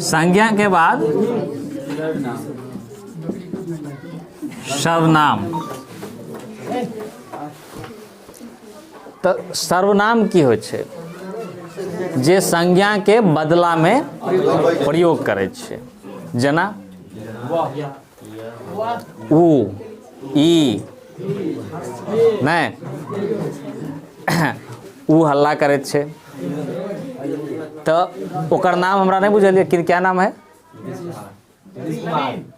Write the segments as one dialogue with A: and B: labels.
A: संज्ञा के बाद सर्वनाम। तऽ सर्वनाम की होइ छै? जे संज्ञाके बदलामे प्रयोग करै छै, जेना उ, ई, नहि, उ हल्ला करैत छै तऽ ओकर नाम हमरा नहि बुझल यऽ कि क्या नाम है,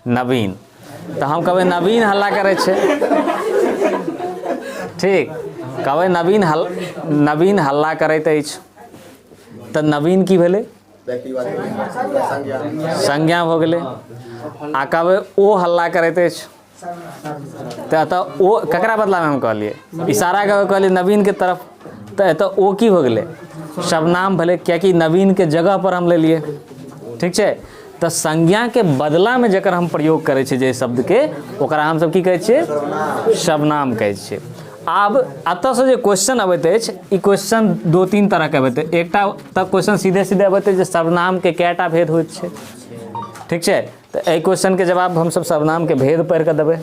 A: नवीन, तऽ हम कहबै नवीन हल्ला करै छै। ठीक, कहबै नवीन हल नवीन हल्ला करैत अछि, तऽ नवीन की भेलै? संज्ञा भऽ गेलै। आ कहबै ओ हल्ला करैत अछि, तऽ एतऽ ओ ककरा बदलामे हम कहलियै? इशारा कऽ कहलियै नवीनके तरफ, तऽ एतऽ ओ की भऽ गेलै? सर्वनाम भेलै, किएकि नवीनके जगह पर हम लेलियै। ठीक छै, तऽ संज्ञाके बदलामे जकर हम प्रयोग करै छियै जे शब्दके, ओकरा हमसब की कहै छियै? सर्वनाम कहै छियै। आब एतऽसँ जे क्वेश्चन अबैत अछि, ई क्वेश्चन दू तीन तरहके अबैत अछि। एकटा तऽ क्वेश्चन सीधे सीधे अबैत अछि जे सर्वनामके कएटा भेद होइत छै। ठीक छै, तऽ एहि क्वेश्चनके जवाब हमसब सर्वनामके भेद पढ़ि कऽ देबै।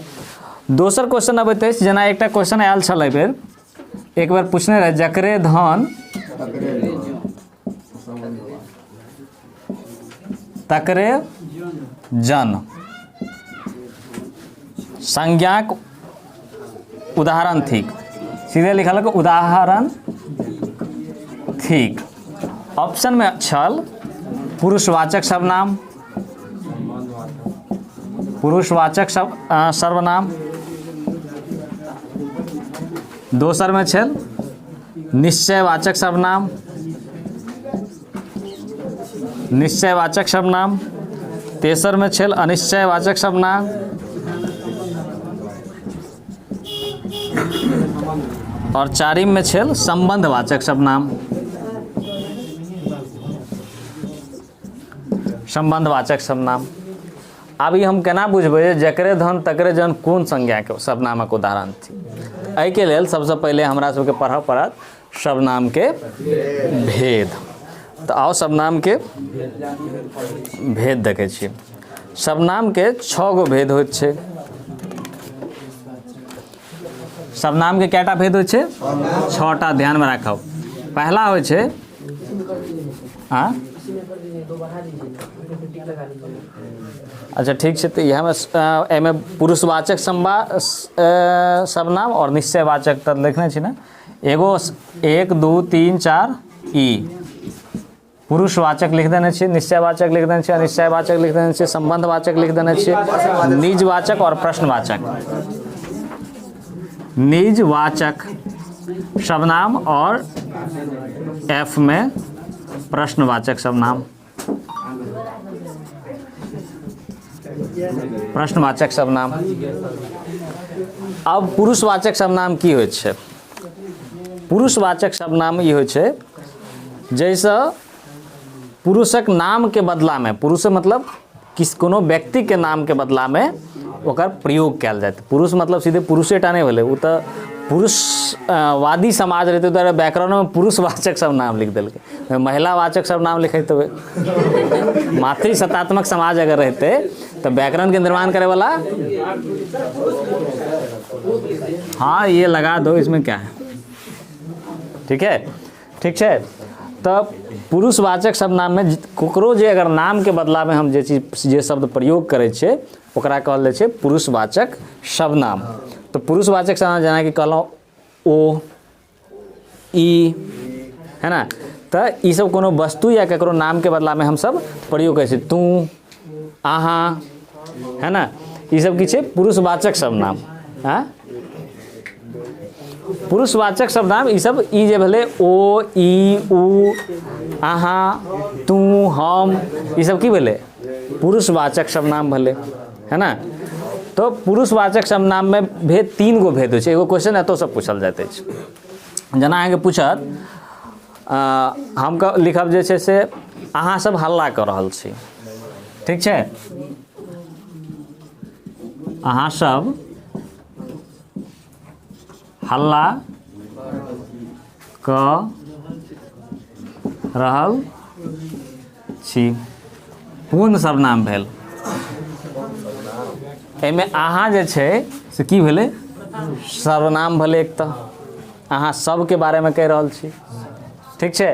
A: दोसर क्वेश्चन अबैत अछि, जेना एकटा क्वेश्चन आयल छल एहिबेर, एक बेर पूछने रहै, जकरे धन तकरे जन संज्ञाक उदाहरण थिक। सीधे लिखल उदाहरण थिक। ऑप्शनमे छल पुरुषवाचक सर्वनाम, पुरुषवाचक सर्वनाम, दोसरमे छल निश्चयवाचक सर्वनाम, निश्चयवाचक सर्वनाम, तेसरमे छल अनिश्चयवाचक सर्वनाम, और चारिममे छल संबंधवाचक सर्वनाम, संबंधवाचक सर्वनाम। आब ई हम केना बुझबै जे जकरे धन तकरे जन कोन संज्ञाके सर्वनामक उदाहरण थिक? एहिके लेल सबसँ पहिले हमरा सबके पढ़ऽ पड़त सर्वनामके भेद। तऽ आउ सर्वनामके भेद देखै छी। सर्वनामके 6 गो भेद होइत छै। सर्वनामके कएटा भेद होइ छै? 6टा, ध्यानमे राखब। पहला होइ छै हाँ, अच्छा ठीक छै, तऽ इएहमे एहिमे पुरुषवाचक सर्वनाम आओर निश्चयवाचक तऽ लिखने छी ने। एगो 1 2 3 4 ई पुरुषवाचक लिख देने छियै, निश्चयवाचक लिख देने छियै, अनिश्चयवाचक लिख देने छियै, संबंधवाचक लिख देने छियै, निजवाचक आओर प्रश्नवाचक। निजवाचक सर्वनाम और एफ में प्रश्नवाचक सर्वनाम, प्रश्नवाचक सर्वनाम। अब पुरुषवाचक सर्वनाम की होइ छै? पुरुषवाचक सर्वनाम ई होइ छै जाहिसँ पुरुषक नामके बदलामे, पुरुष मतलब किस कोनो व्यक्तिके नामके बदलामे ओकर प्रयोग कयल जाइत। पुरुष मतलब सीधे पुरुषेटा नहि भेलै, ओ तऽ पुरुषवादी समाज रहै, ताहि दुआरे व्याकरणमे पुरुषवाचक सब नाम लिख देलकै, महिलावाचक सब नाम लिखैत होबै। मातृसत्तात्मक समाज अगर रहितै तऽ व्याकरणके निर्माण करैवला, हाँ ये लगा दो, इसमें क्या है। ठीक है, ठीक छै। तऽ पुरुषवाचक सर्वनाममे ककरो जे अगर नामके बदलामे हम जे चीज जे शब्द प्रयोग करै छियै ओकरा कहल जाइ छै पुरुषवाचक सर्वनाम। तऽ पुरुषवाचक सर्वनाम जेनाकि कहलहुँ ओ, ई, है ना, तऽ ई सब कोनो वस्तु या ककरो नामके बदलामे हमसब प्रयोग करै छियै। तू, अहाँ, है ना, ई सब की छै? पुरुषवाचक सर्वनाम। आँ, पुरुषवाचक सर्वनाम ई सब ई जे भेलै ओ, ई, उ, अहाँ, तू, हम, ई सब की भेलै? पुरुषवाचक सर्वनाम भेलै, है ना। तऽ पुरुषवाचक सर्वनाममे भेद 3 गो भेद होइ छै। एगो क्वेश्चन एतऽसँ पूछल जाइत अछि, जेना अहाँके पूछत, हम लिखब जे छै से अहाँ सब हल्ला कऽ रहल छी, ठीक छै, अहाँ सब हल्ला कऽ रहल छी। कोन सर्वनाम भेल? एहिमे अहाँ जे छै से की भेलै? सर्वनाम भेलै। एक तऽ अहाँ सबके बारेमे कहि रहल छी, ठीक छै।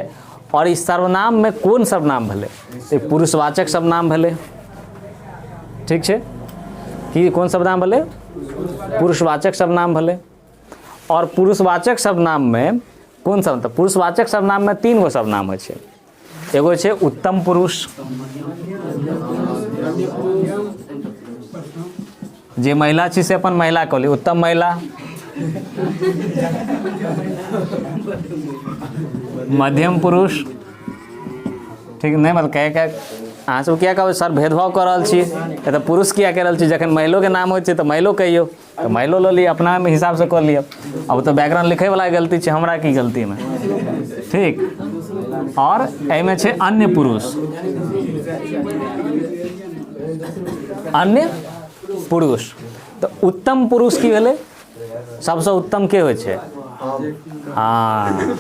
A: आओर ई सर्वनाममे कोन सर्वनाम भेलै? ई पुरुषवाचक सर्वनाम भेलै, ठीक छै। की कोन सर्वनाम भेलै? पुरुषवाचक सर्वनाम भेलै। आओर पुरुषवाचक सर्वनाममे कोन सब? तऽ पुरुषवाचक सर्वनाममे तीन गो सर्वनाम होइ छै। एगो छै उत्तम पुरुष, जे महिला छी से अपन महिला कहली, उत्तम महिला। मध्यम पुरुष, ठीक नहि? मतलब कहे के अहाँ सब किया कहबै सर भेदभाव कऽ रहल छी, एतऽ पुरुष किया कहि रहल छी? जखन महिलोके नाम होइ छै तऽ महिलो कहियौ। तऽ महिलो लऽ लिअ, अपना हिसाबसँ कऽ लिअ। अब तऽ व्याकरण लिखैवला गलती छै, हमरा की गलतीमे? ठीक। आओर एहिमे छै अन्य पुरुष। अन्य पुरुष तऽ उत्तम पुरुष की भेलै? सबसँ उत्तम के होइ छै? हँ,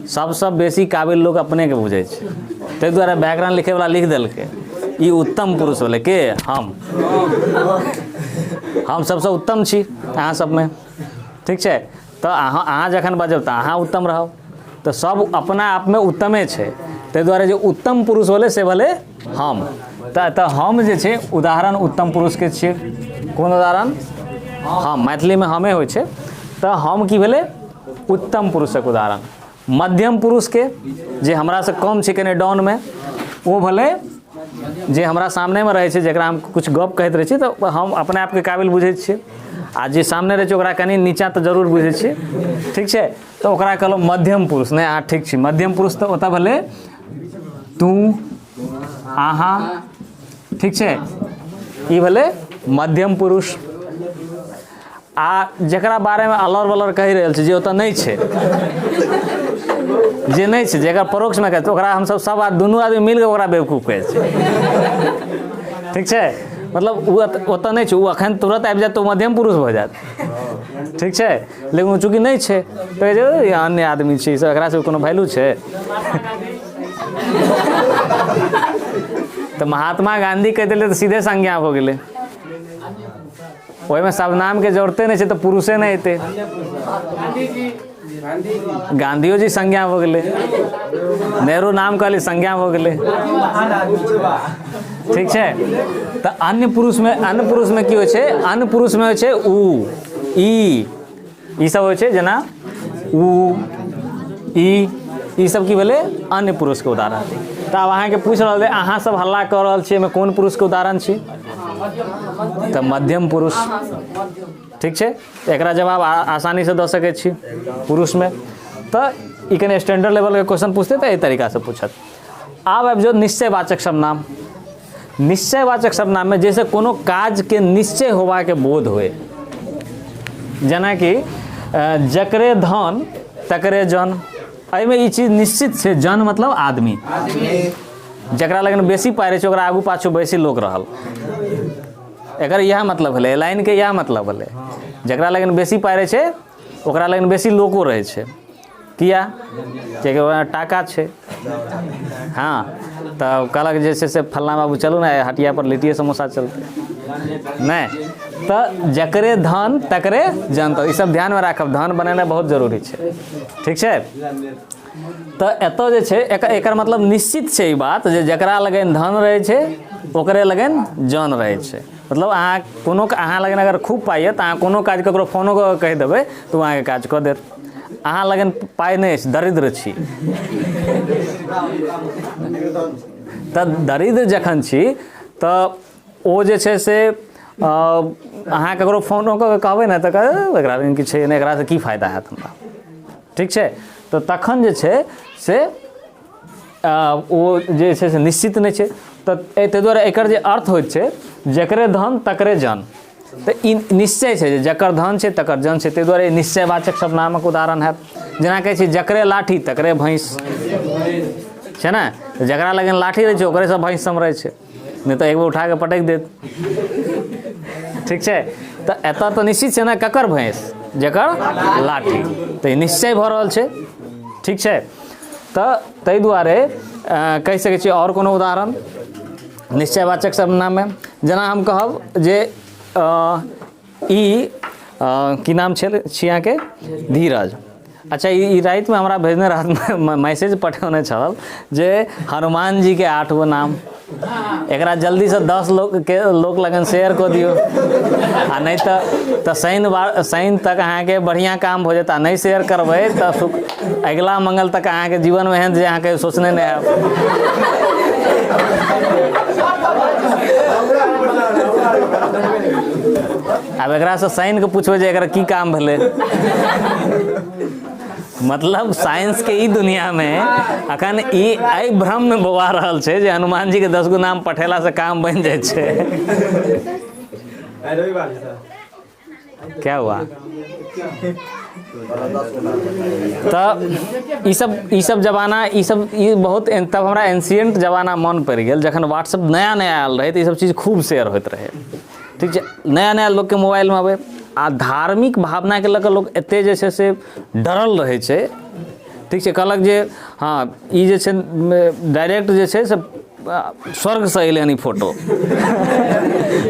A: सबसँ बेसी काबिल लोक अपनेके बुझै छै, ताहि दुआरे व्याकरण लिखैवला लिख देलकै ई उत्तम पुरुष भेलै। के? हम। हम सबसँ उत्तम छी अहाँ सबमे, ठीक छै। तऽ अहाँ अहाँ जखन बजब तऽ अहाँ उत्तम रहब। तऽ सब अपना आपमे उत्तमे छै, ताहि दुआरे जे उत्तम पुरुष भेलै से भेलै हम। तऽ तऽ हम जे छै उदाहरण उत्तम पुरुषके छियै। कोन उदाहरण? हम। मैथिलीमे हमे होइ छै। तऽ हम की भेलै? उत्तम पुरुषक उदाहरण। मध्यम पुरुषके जे हमरासँ कम छै, कनि डाउनमे, ओ भेलै जे हमरा सामनेमे रहै छै, जकरा हम किछु गप कहैत रहै छी। तऽ हम अपना आपके काबिल बुझै छियै आ जे सामने रहै छै ओकरा कनि नीचाँ तऽ जरूर बुझै छियै, ठीक छै। तऽ ओकरा कहलहुँ मध्यम पुरुष। नहि, अहाँ ठीक छी। मध्यम पुरुष तऽ ओतऽ भेलै तू, अहाँ, ठीक छै। ई भेलै मध्यम पुरुष। आ जकरा बारेमे अलर बलर कहि रहल छै, जे ओतऽ नहि छै, जे नहि छै, जकर परोक्षमे कहै छै, ओकरा हमसभ सब दुनू आदमी मिल कऽ ओकरा बेवकूफ कहै छै, ठीक छै। मतलब ओ ओतऽ नहि छै, ओ अखन तुरत आबि जायत तऽ ओ मध्यम पुरुष भऽ जायत, ठीक छै। लेकिन ओ चूँकि नहि छै तऽ कहै छै ई अन्य आदमी छै, ई एकरा सबके कोनो वैल्यू छै? तऽ महात्मा गाँधी कहि देलै तऽ सीधे संज्ञा भऽ गेलै। ओहिमे सर्वनामके जरूरते नहि छै, तऽ पुरुषे नहि एतै। गांधियो जी संज्ञा भऽ गेलै, नेहरू नाम कहली संज्ञा भऽ गेलै, ठीक छै। तऽ अन्य पुरुषमे, अन्य पुरुषमे की होइ छै? अन्य पुरुषमे होइ छै उ, ई, ई सब होइ छै। जेना उ, ई, ई सब की भेलै? अन्य पुरुषके उदाहरण। तऽ आब अहाँके पूछि रहल अइ, अहाँ सब हल्ला कऽ रहल छी, एहिमे कोन पुरुषके उदाहरण छी? तऽ मध्यम पुरुष, ठीक छै। तऽ एकरा जवाब आसानीसँ दऽ सकै छी पुरुषमे। तऽ ई कनि स्टैंडर्ड लेवलके क्वेश्चन पूछतै तऽ एहि तरीकासँ पूछत। आब आबि जाउ निश्चयवाचक सर्वनाम। निश्चयवाचक सर्वनाममे जाहिसँ कोनो काजके निश्चय होबाके बोध होय, जेनाकि जकरे धन तकरे जन। एहिमे ई चीज निश्चित छै, जन मतलब आदमी। जकरा लगन बेसी पाइ रहै छै ओकरा आगू पाछू बेसी लोक रहल, एकर इएह मतलब भेलै। लाइनके इएह मतलब भेलै, जकरा लगन बेसी पाइ रहै छै ओकरा लगन बेसी लोको रहै छै। किया? कियाकि ओकरा टाका छै। हँ, तऽ कहलक जे छै से फल्लाँ बाबू चलू ने हटिया पर लिट्टिए समोसा चलतै। नहि तऽ जकरे धन तकरे जन। तऽ ईसब ध्यानमे राखब, धन बनेनाइ बहुत जरूरी छै, ठीक छै। तऽ एतऽ जे छै एकर मतलब निश्चित छै ई बात जे जकरा लगन धन रहै छै ओकरे लगन जन रहै छै। मतलब अहाँ कोनो अहाँ लगन अगर खूब पाइ यऽ तऽ अहाँ कोनो काज ककरो फोनो कऽ कऽ कहि देबै तऽ ओ अहाँके काज कऽ देत। अहाँ लगन पाइ नहि अछि, दरिद्र छी, तऽ दरिद्र जखन छी तऽ ओ जे छै से अहाँ ककरो फोनो कऽ कऽ कहबै ने तऽ कहत एकरा लग किछु छै नहि, एकरासँ की फायदा हैत हमरा, ठीक छै। तऽ तखन जे छै से ओ जे छै से निश्चित नहि छै। तऽ ताहि दुआरे एकर जे अर्थ होइत छै जकरे धन तकरे जन, तऽ ई निश्चय छै जे जकर धन छै तकर जन छै, ताहि दुआरे निश्चयवाचक सर्वनामक उदाहरण हैत। जेना कहै छै जकरे लाठी तकरे भैंस, छै ने? तऽ जकरा लगन लाठी रहै छै ओकरे सब भैंस सम्हरै छै, नहि तऽ एक बेर उठा कऽ पटकि देत, ठीक छै। तऽ एतऽ तऽ निश्चित छै ने ककर भैंस, जकर लाठी, तऽ ई निश्चय भऽ रहल छै, ठीक छै। तऽ ताहि दुआरे कहि सकै छी। आओर कोनो उदाहरण निश्चयवाचक सर्वनाममे जेना हम कहब जे ई की नाम छल छी अहाँके धीरज अच्छा ई रातिमे हमरा भेजने रहत मैसेज पठौने छल जे हनुमान जीके 8 गो नाम एकरा जल्दीसँ 10 लोकके लोक लगन शेयर कऽ दियौ आ नहि तऽ शनिवार शनि तक अहाँके बढ़िआँ काम भऽ जायत आ नहि शेयर करबै तऽ अगिला मंगल तक अहाँके जीवनमे एहन जे अहाँके सोचने नहि आयब। आब एकरासँ शनिके पुछबै जे एकर की काम भेलै। मतलब साइंसके ई दुनियामे अखन ई एहि भ्रममे बौआ रहल छै जे हनुमान जीके 10 गो नाम पठेलासँ काम बनि जाइ छै। क्या हुआ? तऽ ईसब जमाना ईसब ई बहुत तब हमरा एंशियंट जमाना मन पड़ि गेल जखन व्हाट्सएप नया नया आयल रहै तऽ ईसब चीज खूब शेयर होइत रहै। ठीक छै, नया नया लोकके मोबाइलमे अबै आ धार्मिक भावनाके लऽ कऽ लोक एते जे छै से डरल रहै छै। ठीक छै, कहलक जे हँ ई जे छै डायरेक्ट जे छै से स्वर्गसँ एलै हन ई फोटो,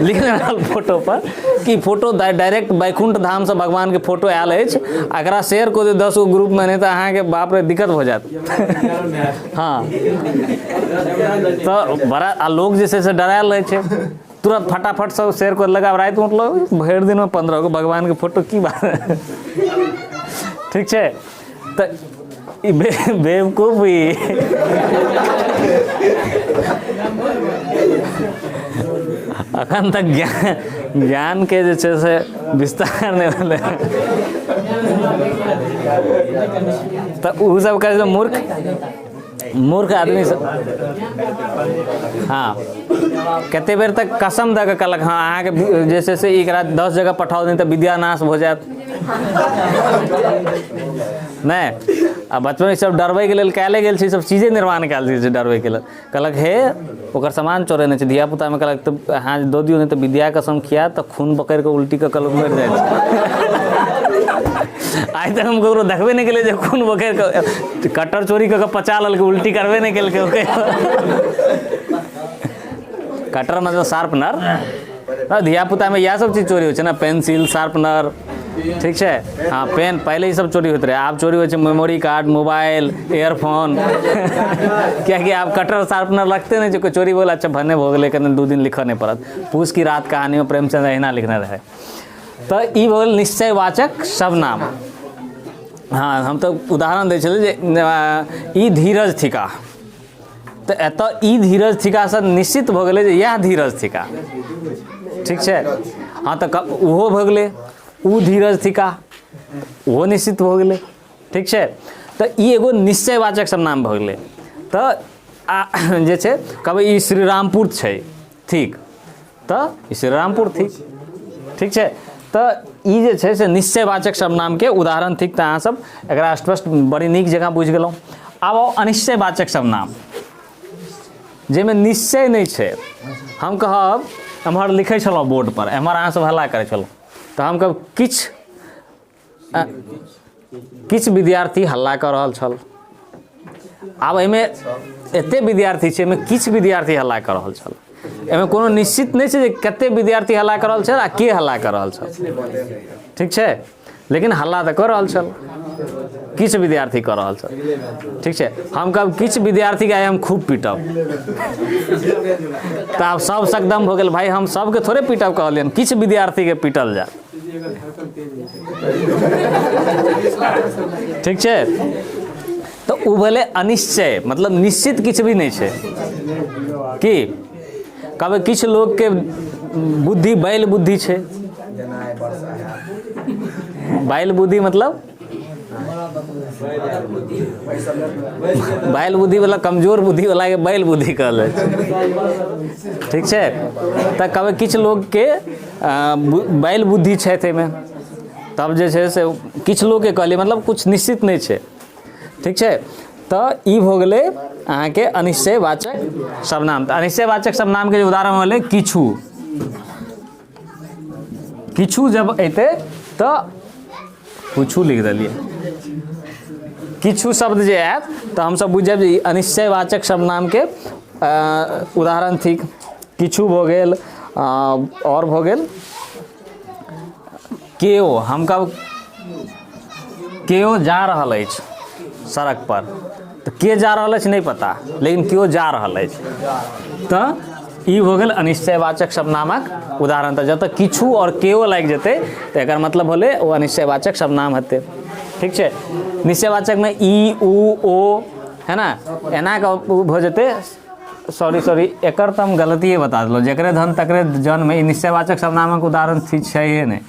A: लिखने रहल फोटो पर कि फोटो डायरेक्ट बैकुंठ धामसँ भगवानके फोटो आयल अछि, एकरा शेयर कऽ दियौ 10 गो ग्रुपमे, नहि तऽ अहाँके बाप रे दिक्कत भऽ जायत। हँ तऽ बड़ा आ लोक जे छै से डरायल रहै छै, तुरंत फटाफट सब शेयर कऽ देलक। आब रातिमे उठलहुँ भरि दिनमे 15 गो भगवानके फोटो, की बात। ठीक छै, तऽ ई बेवकूफ ई अखन तक ज्ञान ज्ञानके जे छै से विस्तार नहि भेलै। तऽ ओ सब कहै छै मूर्ख मूर्ख आदमी सब। हँ कते बेर तक कसम दऽ कऽ कहलक हँ अहाँके जे छै से एकरा 10 जगह पठाउ नहि तऽ विद्यानाश भऽ जायत। नहि आ बचपन सब डरबैके लेल कएले गेल छै, ई सब चीजे निर्माण कयल गेल छै डरबैके लेल। कहलक हे ओकर सामान चोरेने छै धियापुतामे, कहलक तऽ अहाँ दऽ दियौ नहि तऽ विद्या कसम खिया तऽ खून पकड़ि कऽ उल्टी कऽ कऽ लोक मरि जाइ छै। आइ तक हम ककरो देखबे नहि केलियै जे खून पकड़ि कऽ कट्टर चोरी कऽ कऽ पचा लेलकै, उल्टी करबे नहि केलकै। ओकर कटर मतलब शार्पनर। धियापुतामे इएह सब चीज चोरी होइ छै ने, पेंसिल शार्पनर। ठीक छै, हँ पेन पहिले ई सब चोरी होइत रहै, आब चोरी होइ छै मेमोरी कार्ड मोबाइल इयरफोन, कियाकि आब कटर शार्पनर रखते नहि छै कोइ। चोरी बोल अच्छा भने भऽ गेलै, कनि 2 दिन लिखऽ नहि पड़त। पूस की रात कहानीमे प्रेमचंद अहिना लिखने रहै। तऽ ई भऽ गेल निश्चयवाचक सर्वनाम। हँ हम तऽ उदाहरण दै छलियै जे ई धीरज थिकाह, तऽ एतऽ ई धीरज थिकासँ निश्चित भऽ गेलै जे इएह धीरज थिकाह। ठीक छै, हँ तऽ ओहो भऽ गेलै ओ धीरज थिकाह, ओहो निश्चित भऽ गेलै। ठीक छै, तऽ ई एगो निश्चयवाचक सर्वनाम भऽ गेलै। तऽ आ जे छै कहबै ई श्रीरामपुर छै, ठीक, तऽ ई श्रीरामपुर थिक। ठीक छै, तऽ ई जे छै से निश्चयवाचक सर्वनामके उदाहरण थिक। तऽ अहाँसब एकरा स्पष्ट बड़ी नीक जकाँ बुझि गेलहुँ। आब आउ अनिश्चयवाचक सर्वनाम, जाहिमे निश्चय नहि छै। हम कहब एम्हर लिखै छलहुँ बोर्ड पर, एम्हर अहाँसब हल्ला करै छलहुँ, तऽ हम कहब किछु किछु विद्यार्थी हल्ला कऽ रहल छल। आब एहिमे एते विद्यार्थी छै, एहिमे किछु विद्यार्थी हल्ला कऽ रहल छल, एहिमे कोनो निश्चित नहि छै जे कते विद्यार्थी हल्ला कऽ रहल छल आ के हल्ला कऽ रहल छल। ठीक छै, लेकिन हल्ला तऽ कऽ रहल छल, किछु विद्यार्थी कऽ रहल छल। ठीक छै, हम कहब किछु विद्यार्थीके आइ हम खूब पीटब, तऽ आब सब सकदम भऽ गेल, भाई हम सबके थोड़े पीटब कहलियनि, किछु विद्यार्थीके पीटल जाय। ठीक छै, तऽ ओ भेलै अनिश्चय, मतलब निश्चित किछु भी नहि छै। की कहबै किछु लोकके बुद्धि बैल बुद्धि छै, बैल बुद्धि मतलब बैल बुद्धि वाला कमजोर बुद्धि वाला के बैल बुद्धि कहल जाइ छै। ठीक छै, तऽ कहबै किछु लोकके बैल बुद्धि छथि एहिमे, तब जे छै से किछु लोकके कहलियै, मतलब किछु निश्चित नहि छै। ठीक छै, तऽ ई भऽ गेलै अहाँके अनिश्चयवाचक सर्वनाम। तऽ अनिश्चयवाचक सर्वनामके जे उदाहरण भेलै किछु, किछु जब अयतै तऽ कुछु लिख देलियै, किछु शब्द जे आयत तऽ हमसब बुझि जायब जे ई अनिश्चयवाचक सर्वनामके उदाहरण थिक। किछु भऽ गेल, आओर भऽ गेल केओ। हम कहब केओ जा रहल अछि सड़क पर, तऽ के जा रहल अछि नहि पता, लेकिन केओ जा रहल अछि, तऽ ई भऽ गेल अनिश्चयवाचक सर्वनामक उदाहरण। तऽ जतऽ किछु आओर केओ लागि जेतै तऽ एकर मतलब होलै ओ अनिश्चयवाचक सर्वनाम हेतै। ठीक छै। निश्चयवाचकमे ई, उ, ओ, है ना, एना कऽ भऽ जेतै। सॉरी सॉरी, एकर तऽ हम गलतिए बता देलहुँ। जकरे धन तकरे जनमे ई निश्चयवाचक सर्वनामक उदाहरण छैहे नहि।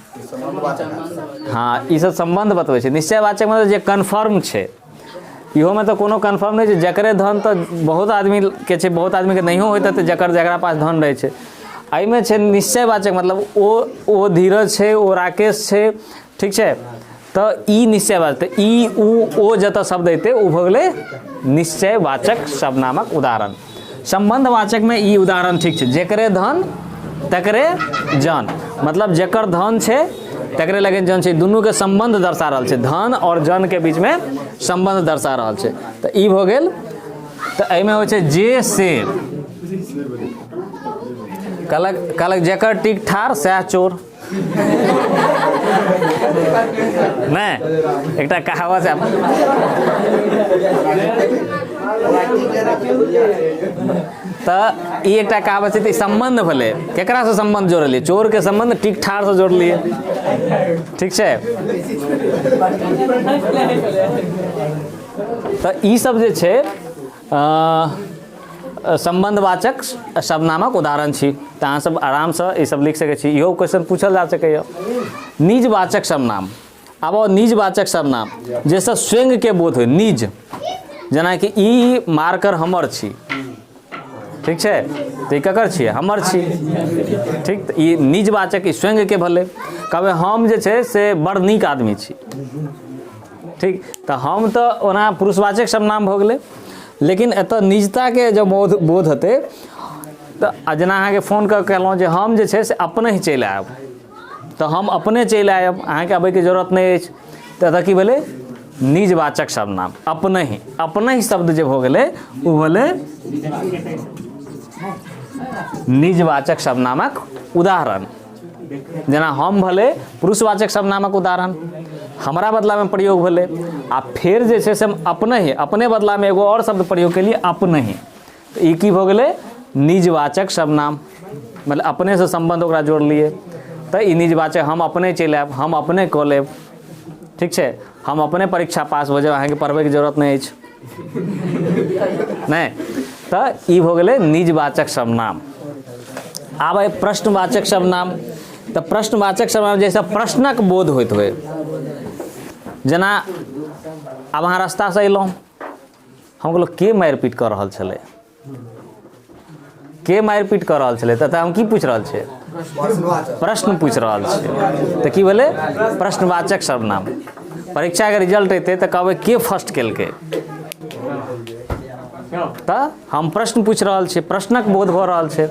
A: हँ, ई सब सम्बन्ध बतबै छै। निश्चयवाचक मतलब जे कन्फर्म छै। इहोमे तऽ कोनो कन्फर्म नहि छै। जकरे धन तऽ बहुत आदमीके छै, बहुत आदमीके नहियो होइत हेतै, जकर जकरा पास धन रहै छै। एहिमे छै निश्चयवाचक, मतलब ओ ओ धीरज छै, ओ राकेश छै। ठीक छै। तऽ ई निश्चयवाचक, तऽ ई, उ, ओ जतऽ शब्द अयतै ओ भऽ गेलै निश्चयवाचक सर्वनामक उदाहरण। सम्बन्धवाचकमे ई उदाहरण ठीक छै, जकरे धन तकरे जन, मतलब जकर धन छै तकरे लगन जन छै। दुनूके सम्बन्ध दर्शा रहल छै, धन आओर जनके बीचमे सम्बन्ध दर्शा रहल छै। तऽ ई भऽ गेल। तऽ एहिमे होइ छै जे से कहलक कहलक जकर टिक ठार सएह चोर। नहि, एकटा कहावत छै। तऽ ई एकटा कहावत छै। तऽ ई सम्बन्ध भेलै। केकरासँ सम्बन्ध जोड़लियै? चोरके सम्बन्ध टिक ठारसँ जोड़लियै। ठीक छै। तऽ ई सब जे छै सम्बन्धवाचक सर्वनामक उदाहरण छी। तऽ अहाँ सब आरामसँ ई सब लिख सकै छी। इहो क्वेश्चन पूछल जा सकैए। निजवाचक सर्वनाम। आब निजवाचक सर्वनाम जाहिसँ स्वयंके बोध होइ, निज, जेनाकि ई मार्कर हमर छी। ठीक छै। तऽ ई ककर छियै? हमर छी। ठीक। तऽ ई निजवाचक, ई स्वयंके भेलै। कहबै हम जे छै से बड़ नीक आदमी छी। ठीक। तऽ हम तऽ ओना पुरुषवाचक सर्वनाम भऽ गेलै, लेकिन एतऽ निजताके जब बोध बोध हेतै तऽ आ जेना अहाँके फोन कऽ कहलहुँ जे हम जे छै से अपने ही चलि आयब, तऽ हम अपने चलि आयब, अहाँके अबैके जरूरत नहि अछि। तऽ एतऽ की भेलै? निजवाचक सर्वनाम। अपने ही, अपने ही शब्द जे भऽ गेलै ओ भेलै निजवाचक सर्वनामक उदाहरण। जेना हम भेलै पुरुषवाचक सर्वनामक उदाहरण, हमरा बदलामे प्रयोग भेलै। आ फेर जे छै से हम अपने ही, अपने बदलामे एगो आओर शब्द प्रयोग केलियै, अपने ही। तऽ ई की भऽ गेलै? निजवाचक सर्वनाम। मतलब अपनेसँ सम्बन्ध ओकरा जोड़लियै, तऽ ई निजवाचक। हम अपने चलि आयब, हम अपने कऽ लेब। ठीक छै। हम अपने परीक्षा पास भऽ जायब, अहाँके पढ़बैके जरूरत नहि अछि। नहि, तऽ ई भऽ गेलै निजवाचक सर्वनाम। आब अइ प्रश्नवाचक सर्वनाम। तऽ प्रश्नवाचक सर्वनाम जाहिसँ प्रश्नक बोध होइत होय। जेना आब अहाँ रास्तासँ अयलहुँ, हम कहलहुँ के मारि पीट कऽ रहल छलै? के मारि पीट कऽ रहल छलै? तऽ हम की पूछि रहल छियै? प्रश्न पूछि रहल छियै। तऽ की भेलै? प्रश्नवाचक सर्वनाम। परीक्षाके रिजल्ट अयतै तऽ कहबै के फर्स्ट केलकै? तऽ हम प्रश्न पूछि रहल छी, प्रश्नक बोध भऽ रहल छै,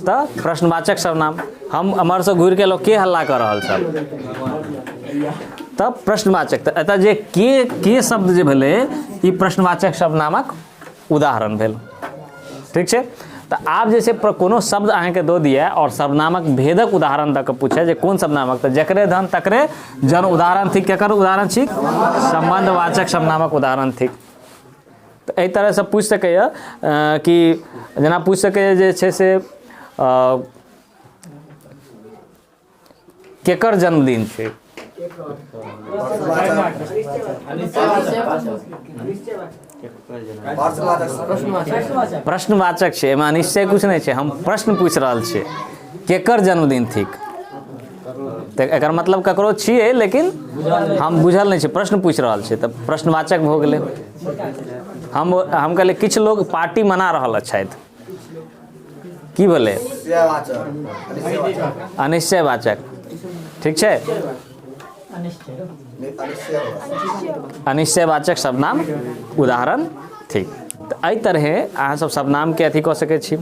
A: तऽ प्रश्नवाचक सर्वनाम। हम एम्हरसँ घुरि के एलहुँ, के हल्ला कऽ रहल छल? तऽ प्रश्नवाचक। तऽ एतऽ जे के के शब्द जे भेलै ई प्रश्नवाचक सर्वनामक उदाहरण भेल। ठीक छै। तऽ आब जे छै कोनो शब्द अहाँके दऽ दिए आओर सर्वनामक भेदक उदाहरण दऽ कऽ पूछे जे कोन सर्वनामक, तऽ जकरे धन तकरे जन उदाहरण थिक। केकर उदाहरण थिक? सम्बन्धवाचक सर्वनामक उदाहरण थिक। तऽ एहि तरहसँ पूछि सकैए कि जेना पूछि सकैए जे छै से केकर जन्मदिन छै? प्रश्नवाचक छै, एहिमे अनिश्चय किछु नहि छै। हम प्रश्न पूछि रहल छियै, केकर जन्मदिन थिक? तऽ एकर मतलब ककरो छियै, लेकिन हम बुझल नहि छै, प्रश्न पूछि रहल छियै, तऽ प्रश्नवाचक भऽ गेलै। हम कहलियै किछु लोग पार्टी मना रहल छथि, की भेलै? अनिश्चयवाचक। ठीक छै। अनिश्चयवाचक सर्वनाम उदाहरण थिक। तऽ एहि तरहे अहाँ सब सर्वनामके अथी कऽ सकै छी।